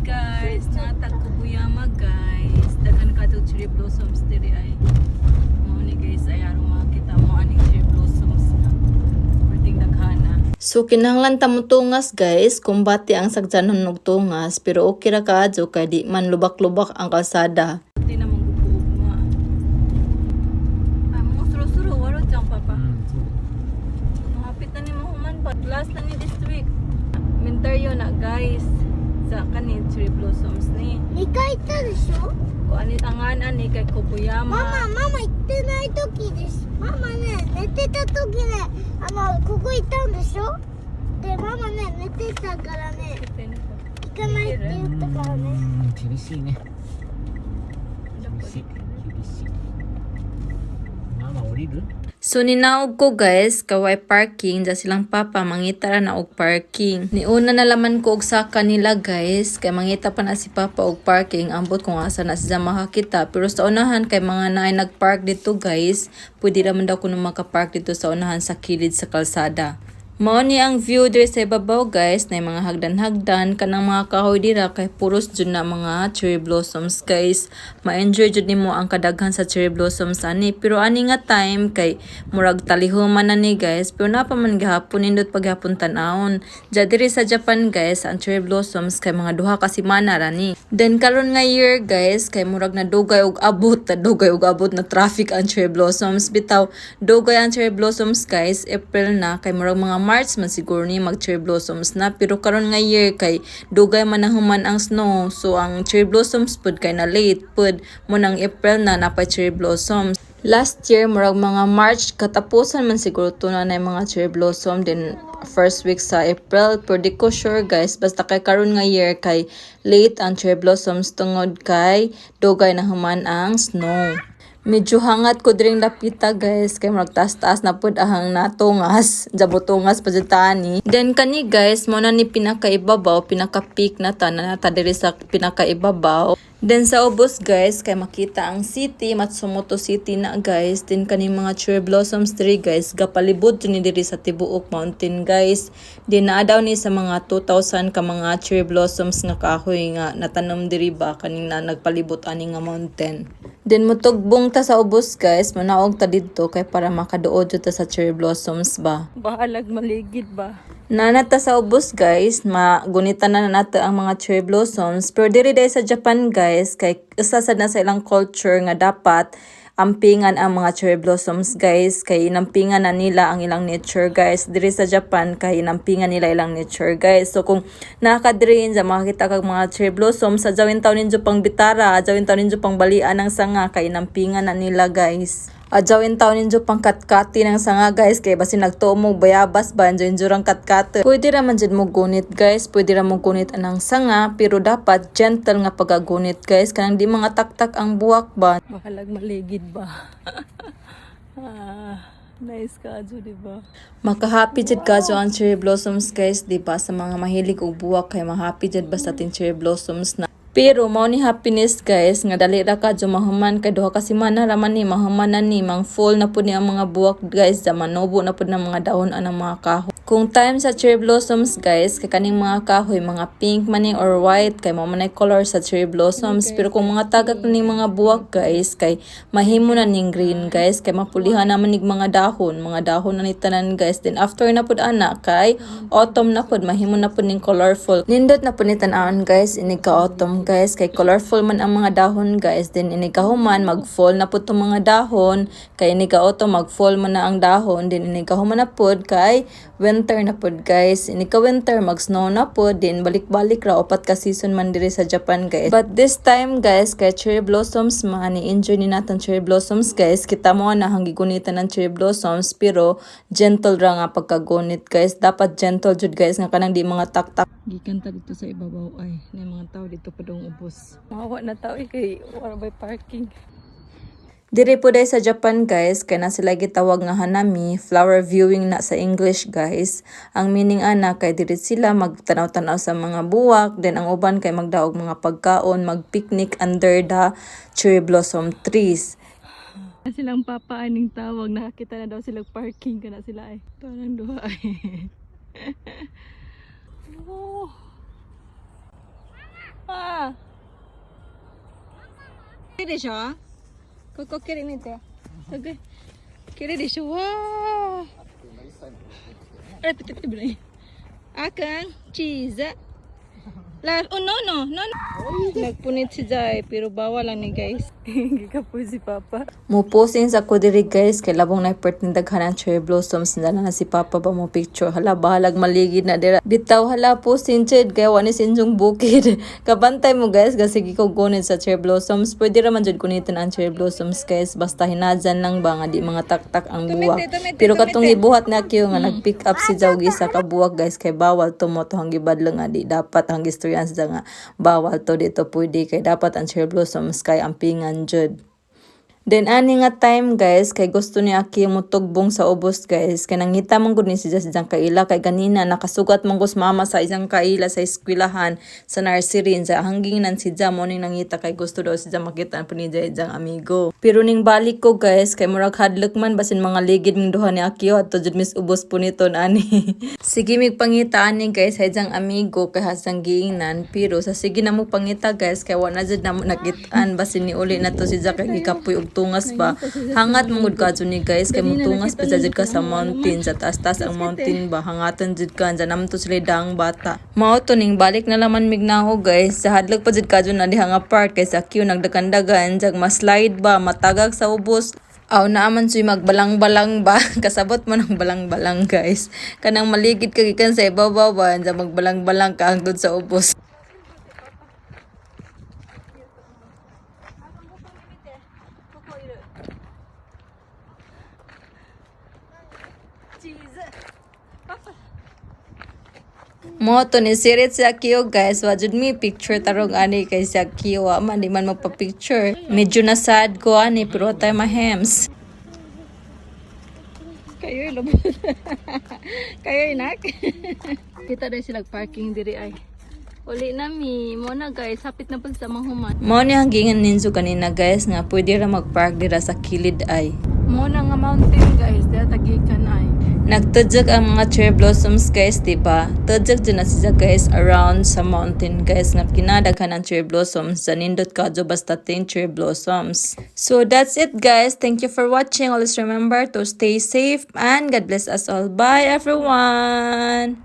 Guys, naa ta Kubuyama, guys. Daghan ka to cherry blossoms diri ay. Mao ni, guys, ay aron makita mo aning cherry blossoms na. Perting daghana. So kinahanglan ta mo tungas, guys, kumbati ang sagjanon og tungas, pero okay ra kaadyo kay di man lubak-lubak ang kalsada. Di na manggupuog ma. Ay, mga suro-suro, waro dyan, papa. Mahapit na ni mahuman ba? Last na ni this week. Minteryo na, guys. Sa kani cherry blossoms ni. 2回行ったでしょ。 Ko ani tangan ani kay Kubuyama. ママ、ママ行ってない時です。ママね、寝てた時ね、あの、ここ行ったんでしょ。で、ママね、寝てたからね、行かないって言ったからね。厳しいね。厳しい、厳しい。ママ降りる。 So ninaog ko, guys, kaway parking ja silang papa mangita ra na og parking. Niuna na laman ko og saka nila, guys, kay mangita pa na si papa og parking, ambot kung asa na siya makakita. Pero sa unahan kay mga naay nagpark dito, guys, pwede ra man daw kuno makapark dito sa unahan sa kilid sa kalsada. Mao ni ang view diri sa ibabaw, guys, na mga hagdan-hagdan kanang mga kahoy dira kay puros jud na mga cherry blossoms, guys. Ma-enjoy jud nimo ang kadaghan sa cherry blossoms ani. Pero ani nga time kay murag talihuman na ni, guys, pero naa pa man gihapon, nindot paghapon tan-awon. Ja diri sa Japan, guys, ang cherry blossoms kay mga 2 ka semana ra ni. Then karon nga year, guys, kay murag na dugay og abot, na dugay og abot na traffic ang cherry blossoms bitaw. Dugay ang cherry blossoms, guys, April na kay murag mga March man siguro ni mag cherry blossoms na, pero karon nga year kay dugay man na human ang snow, so ang cherry blossoms pud kay na late pud mo nang April na napay cherry blossoms. Last year, murag mga March katapusan man siguro to na yung mga cherry blossom, then first week sa April, pero di ko sure, guys. Basta kay karon nga year kay late ang cherry blossoms tungod kay dugay na human ang snow. Medyo hangat ko diring lapita, guys, kay murag taas-taas na pud ahang natungas. Jabutungas pa jud tani. Then kani, guys, mo na ni pinakaibabaw, pinaka-peak na ta na ta diri sa pinakaibabaw. Then sa ubos, guys, kay makita ang city, Matsumoto City na, guys. Then kani mga cherry blossoms diri, guys, gapalibot jud ni diri sa tibuok mountain, guys. Din naa daw ni sa mga 2,000 ka mga cherry blossoms nga kahoy nga natanom diri ba kaning na nagpalibot ani nga mountain. Then mutugbong ta sa ubos, guys, manaog ta didto kay para makaduod jud ta sa cherry blossoms ba. Bahalag maligid ba? Naa ta sa ubos, guys, magunitan na nato ang mga cherry blossoms. Pero diri day sa Japan, guys, kay usa sad na sa ilang culture nga dapat ampingan ang mga cherry blossoms, guys, kay inampingan na nila ang ilang nature, guys. Diri sa Japan kay inampingan nila ilang nature, guys. So kung nakadiri sa makakita kag mga cherry blossoms, adawin taon ninyo pang bitara, adawin taon ninyo pang balian ang sanga kay inampingan na nila, guys. Adawin taon ninyo pang katkati ng sanga, guys, kay basin nagtuo mo bayabas ba enjoy rang katkat. Pwede ra man jud mo gunit, guys, pwede ra mo gunit anang sanga, pero dapat gentle nga pagagunit, guys, kanang di mga taktak ang buwak ba. Bahalag maligid ba? Ah, nice ka di ba? Makahappy jud kadyo ang cherry blossoms, guys, di ba? Sa mga mahilig og buwak kay mahappy jud basta tin cherry blossoms na. Pero mao ni happiness, guys, nga dali ra kadyo mahuman kay 2 ka semana ra man ni mahuman na ni, mang full na pud ni ang mga buwak, guys, da manubo na pud ng mga dahon anang mga kahoy. Kung time sa cherry blossoms, guys, kay kaning mga kahoy mga pink man ni or white kay mao man ay color sa cherry blossoms, pero kung mga tagak na ning mga buwak, guys, kay mahimo na ning green, guys, kay mapulihan naman nig mga dahon na ni tanan, guys. Then after na pud ana kay autumn na pud, mahimo na pud ning colorful. Nindot na pud ni tan-awon, guys, inig ka autumn, guys, kay colorful man ang mga dahon, guys. Then inig ka human mag-fall na pud tong mga dahon, kay inig ka autumn mag-fall man na ang dahon. Then inig ka human na pud kay winter na pud, guys. Inig ka winter mag-snow na pud, then balik-balik ra, upat ka season man diri sa Japan, guys. But this time, guys, kay cherry blossoms man, ni-enjoy ni natin cherry blossoms, guys. Kita mo na hang gigunitan ng cherry blossoms, pero gentle ra nga pagkagunit, guys. Dapat gentle jud, guys, nga kanang di mga taktak. Gikan ta dito sa ibabaw ay, na mga tao dito pa dong ubos. Mawa na tao eh, kay wala bay parking. Diri po day sa Japan, guys, kay na sila gitawag nga hanami, flower viewing na sa English, guys. Ang meaning ana kay diri sila magtanaw-tanaw sa mga buwak, then ang uban kay magdaog mga pagkaon, magpicnic under the cherry blossom trees. Silang papa aning tawag, nakakita na daw sila parking kana sila ay. Parang duha ay. Oh. ああ。綺麗でしょ。ここ綺麗見て。すごい。綺麗でしょ。わあ。あ、ピピピ。あかん、チーズ。La, oh no. Nagpunit si Jai, pero bawal lang ni guys. Gikapoy si Papa. Mupusin sa ko diri guys, kay labong na daghan ang cherry blossoms na na si Papa ba mo picture. Hala, bahalag maligid na dira. Bitaw hala pusin ched kay wa ni sinjong bukid. Kabantay mo guys, kasi ko gunit sa cherry blossoms. Pwede ra man jud gunitin ang cherry blossoms guys, basta hinadyan lang ba nga di mga taktak ang buwak. Tumite, tumite, Pero katong tumite. gibuhat na kiyo nga nag-pick up si Jaw isa ka buwak guys, kay bawal to mo to hang gibadlong nga di dapat ang gistoryan sa nga bawal to dito pwede kay dapat ang cherry blossoms kay ampingan jud. Then ani nga time guys, kay gusto ni Aki mutugbong sa ubos guys, kay nangita man gud ni siya sa isang kaila kay ganina nakasugat man gud mama sa isang kaila sa eskwelahan sa nursery sa hangginan si Ja mo ning nangita kay gusto daw si Ja makita pa ni Ja iyang amigo. Pero ning balik ko guys, kay murag hadlok man basin mga ligid ming duha ni Aki adto jud mis ubos puniton ani. Sige mig pangita ani guys sa iyang amigo kay hasang giingnan, pero sa sige na mo pangita guys, kay wa na jud namo nakitaan basin ni uli na to si Ja kay gikapoy og tungas ba. Hangat mangud ka ni guys, kay mutungas pa jud ka sa mountain, sa taas-taas ang mountain ba, hangatan jud ka dyan namto sila daang bata. Mao to ning balik na laman mignaho guys, sa hadlok pa jud ka na diha nga part kay sa queue nagdagandagan jag ma-slide ba, matagag sa ubos. Aw naaman suy magbalang-balang ba, kasabot mo ng balang-balang guys, kanang maligid ka gikan sa ibabaw ba, andiyan magbalang-balang ka hangtod sa ubos. ここいる。チーズ。パパ。 Mo to ni sirit sa Akio guys, wa jud mi picture tarong ani kay sa Akio wa man di man magpa-picture. Medyo na sad ko ani, pero tay mahems. Kayo lubot. Kayo inak. Kita dahil sila parking diri ay. Uli na mi. Mo na guys, hapit na pud sa mahuman. Mao ni ang giingan ninyo kanina guys nga pwede ra magpark dira sa kilid ay. Mo na nga mountain guys, dira tagikan ay. Nagtudjak ang mga cherry blossoms guys, diba? Tudjak dyan na siya guys around sa mountain guys nga kinadaghan ang cherry blossoms. Sa nindot kadyo basta ting cherry blossoms. So that's it guys. Thank you for watching. Always remember to stay safe and God bless us all. Bye everyone!